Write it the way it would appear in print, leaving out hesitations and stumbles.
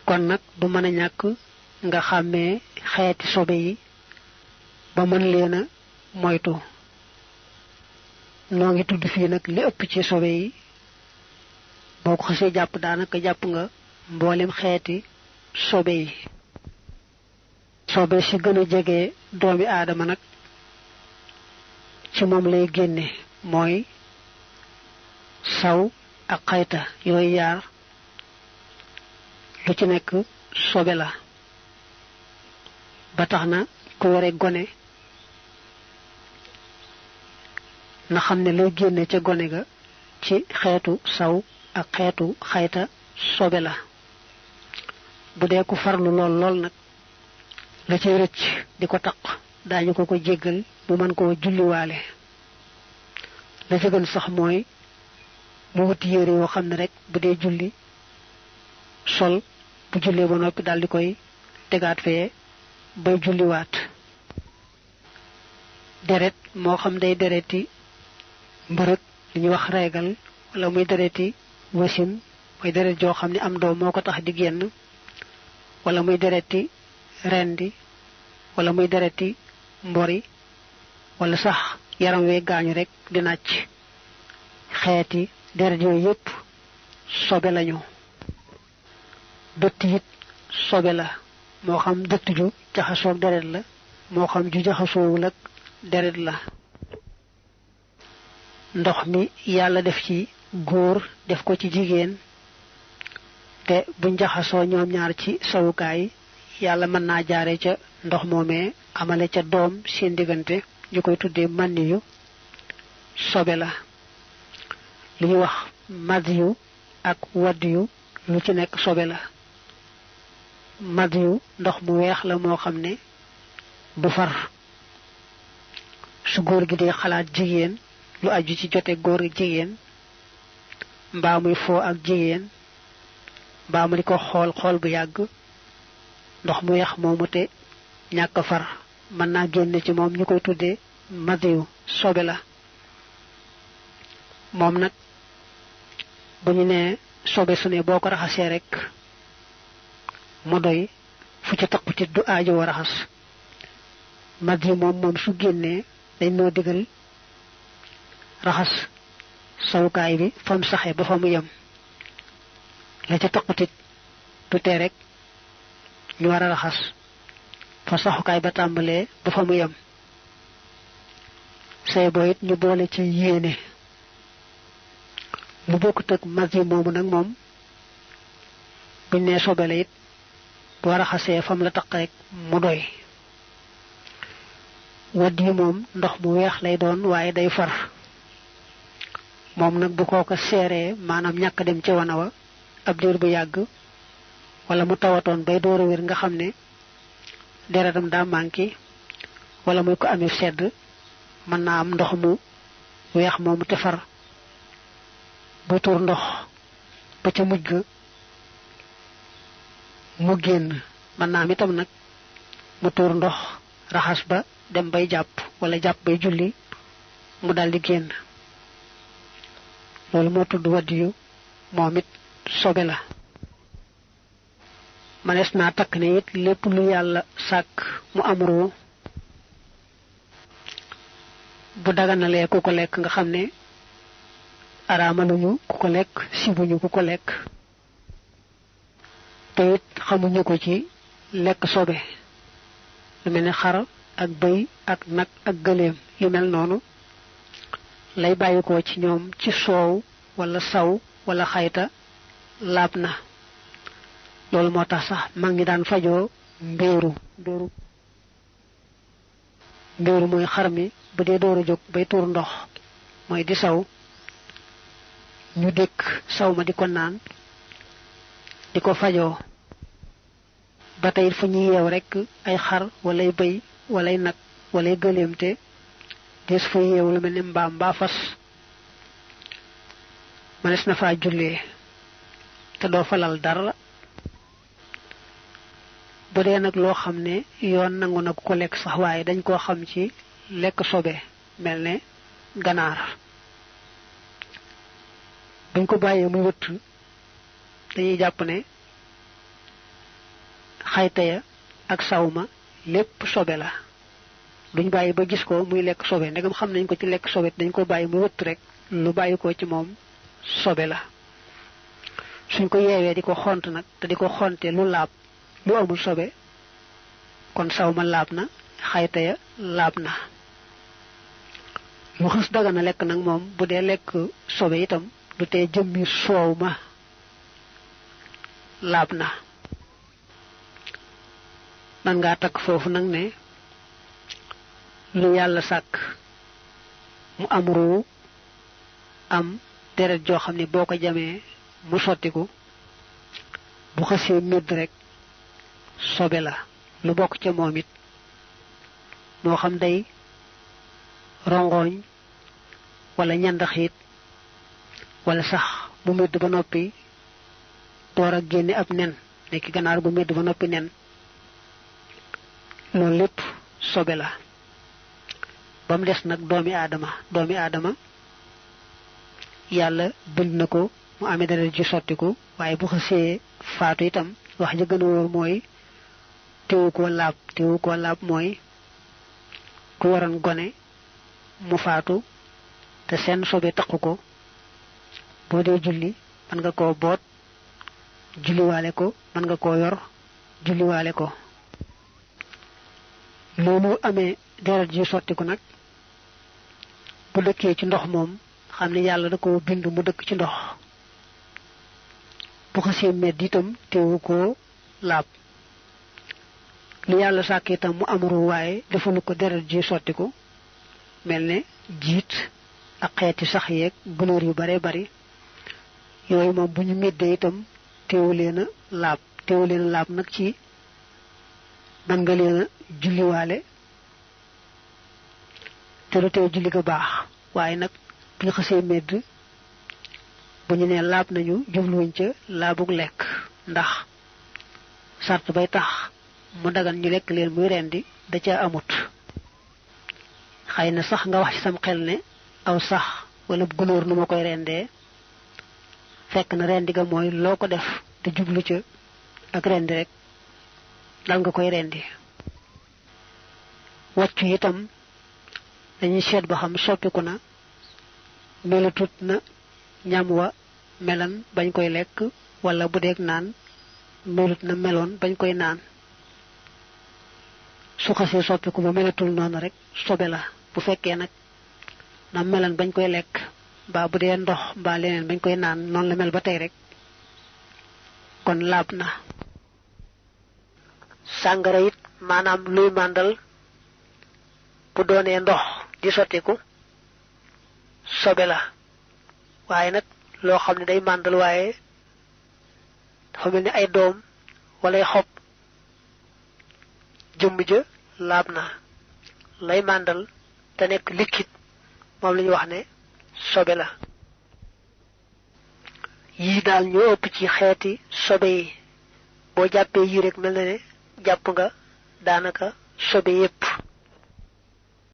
kon nag du mën a ñàkk nga xàmmee xeeti sobe yi ba mën leen a moytu. noo ngi tudd fii nag li ëpp ci sobe yi boo ko xasee jàpp daanaka jàpp nga mboolem xeeti sobe yi. sobe si gën a jege doomi aadama nag ci moom lay génne mooy saw ak xayta, yooyu yaar lu ci nekk sobe la. ba tax na ku yore gone na xam ne lay génne ca gone ga ci xeetu saw ak xeetu xayta sobe la. bu dee ku farlu lool nag la ci rëcc di ko taq daañu ko jéggal bu mën koo julliwaale. la ca gën sax mooy mu wuti yére yoo xam ne rek bu dee julli sol bu jullee ba noppi daal di koy tegaat fee bay julliwaat. deret moo xam day dereti mbërëg li ñuy wax reegal wala muy dereti wasin mooy deret joo xam ne am doom moo ko tax di génn, wala muy dereti rendi wala muy dereti mbori wala sax yaram wee gaañu rek di nàcc, xeeti deret yooyu yépp sobe lañu. dëtt it sobe la, moo xam dëtt ju jaxasoog deret la moo xam ju jaxasoowul ak deret la. ndox mi yàlla def ci góor def ko ci jigéen te buñ jaxasoo ñoom ñaar ci sawukaay yàlla mën naa jaare ca ndox moomee amale ca doom seen diggante ñu koy tuddee mànniyu, sobe la. li ñuy wax madiyu ak wadiyu lu ci nekk sobe la. madiyu ndox mu weex la moo xam ne bu far su góor gi dee xalaat jigéen lu aju ci jote góor ak jigéen mbaa muy foo ak jigéen mbaa mu di ko xool bu yàgg, ndox mu weex moomu te ñàkk far mën naa génn ci moom ñu koy tuddee madiyu, sobe la. moom nag bu ñu nee sobe su ne boo ko raxasee rek mu doy, fu ca taqut du aajo raxas. madiyu moom su génnee dañ noo digal raxas sawukaay bi fam saxe ba fa mu yem. la ca taqutit du tee rek ñu war a raxas fa saxukaay ba tàmbalee ba fa mu yem. say boo it ñu boole ci yéene. lu bokkut ak madiyu moomu nag moom buñ nee sobe la it boo raxasee fam la taq rek mu doy. wadd yi moom ndox mu weex lay doon waaye day far. moom nag bu koo ko seeree maanaam ñàkk dem ci wana wa ab diir bu yàgg wala mu tawatoon bay door a wér nga xam ne deretam daa manqué wala muy ko amee sedd, mën naa am ndox mu weex moomu te far ba tuur ndox ba ca mujj ga mu génn. mën naa am itam nag mu tuur ndox raxas ba dem bay jàpp wala jàpp bay julli mu daldi génn. loolu moo tudd wadiyu, moom it sobe la. manees naa takk ne it lépp lu yàlla sàkk mu am ruu bu daganalee ku ko lekk nga xam ne araamaluñu ku ko lekk, sibuñu ku ko lekk, te it xamuñu ko ci lekk sobe, lu mel ne xar ak bëy ak nag ak gëléem yu mel noonu, lay bàyyikoo ci ñoom ci soow wala saw wala xayta laab na. loolu moo tax sax mag ñi daan fajoo mbéeru mooy xar mi bu dee door a jóg bay tuur ndox mooy di saw, ñu dékk saw ma di ko naan di ko fajoo. ba tey fu ñuy yeew rekk ay xar walay bëy walay nag walay gëléem te des fa yeew lu mel ne mbaam mbaa fas, mënees na faa jullee te doo falal dara. bu dee nag loo xam ne yoon nangu na ku ko lekk sax waaye dañ koo xam ci lekk sobe, mel ne ganaar, buñ ko bàyyee muy wëtt dañuy jàpp ne xayta ya ak sawma lépp sobe la duñ bàyyi ba gis ko muy lekk sobe ndegam xam nañ ko ci lekk sobe dañ ko bàyyi mu wëtt rek lu bàyyi ko ci moom sobe la suñ ko yeewee di ko xont nag te di ko xonte lu laab lu amul sobe kon sawma laab na xayta ya laab na lu xës dagana lekk nag moom bu dee lekk sobe itam du tee jëmmi soow ma laab na man ngaa takk foofu nag ne lu yàlla sàkk mu am ruu am deret joo xam ne boo ko jamee mu sottiku bu xësee médd rek sobe la lu bokk ca moom it moo xam day rongoñ wala ñandaxiit wala sax bu médd ba noppi door a génne ab nen nekki ganaar bu médd ba noppi nen loolu lépp sobe la ba mu des nag doomi aadama yàlla bind na ko mu amee dara ji sottiku waaye bu xasee faatu itam wax ja gën a wóor mooy teewu ko laab mooy ku waroon gone mu faatu te seen sobe taqu ko boo dee julli mën nga koo boot julliwaale ko mën nga koo yor julliwaale ko loolu amee deret ji sottiku nag bu dëkkee ci ndox moom xam ne yàlla da ko bind mu dëkk ci ndox bu xasee medd itam teewu ko laab lu yàlla sàkk itam mu amuru waaye defalu ko deret ji sottiku mel ne jiit ak xeeti sax yeeg gunóor yu bare bari yooyu moom bu ñu meddee itam teewu leen a laab nag ci man nga leen a julliwaale te lu teew julli ga baax waaye nag bu ñu xasee medd bu ñu nee laab nañu jubluwuñ ca laabug lekk ndax sart bay tax mu dagan ñu lekk leen muy rendi da ca amut xëy na sax nga wax ci sam xel ne aw sax wala gunóor nu ma koy rendee fekk na rendi ga mooy loo ko def te jublu ca ak rendi rek dal nga koy rendi wàccu itam dañuy seet ba xam soppiku na melatut na ñam wa melan bañ koy lekk wala bu deeg naan melut na meloon bañ koy naan su xasee soppiku ba melatul noonu rek sobe la bu fekkee nag na melan bañ koy lekk mbaa bu dee ndox mbaa leneen bañ koy naan noonu la mel ba tey rek kon laab na sàngara it maanaam luy màndal bu doonee ndox di sottiku sobe la waaye nag loo xam ne day màndal waaye dafa mel ni ay doom wala ay xob jëmm ja laab na lay màndal te nekk liquide moom la ñu wax ne sobe la yii daal ñoo ëpp ci xeeti sobe yi boo jàppee yii rek mel na ne jàpp nga daanaka sobe yépp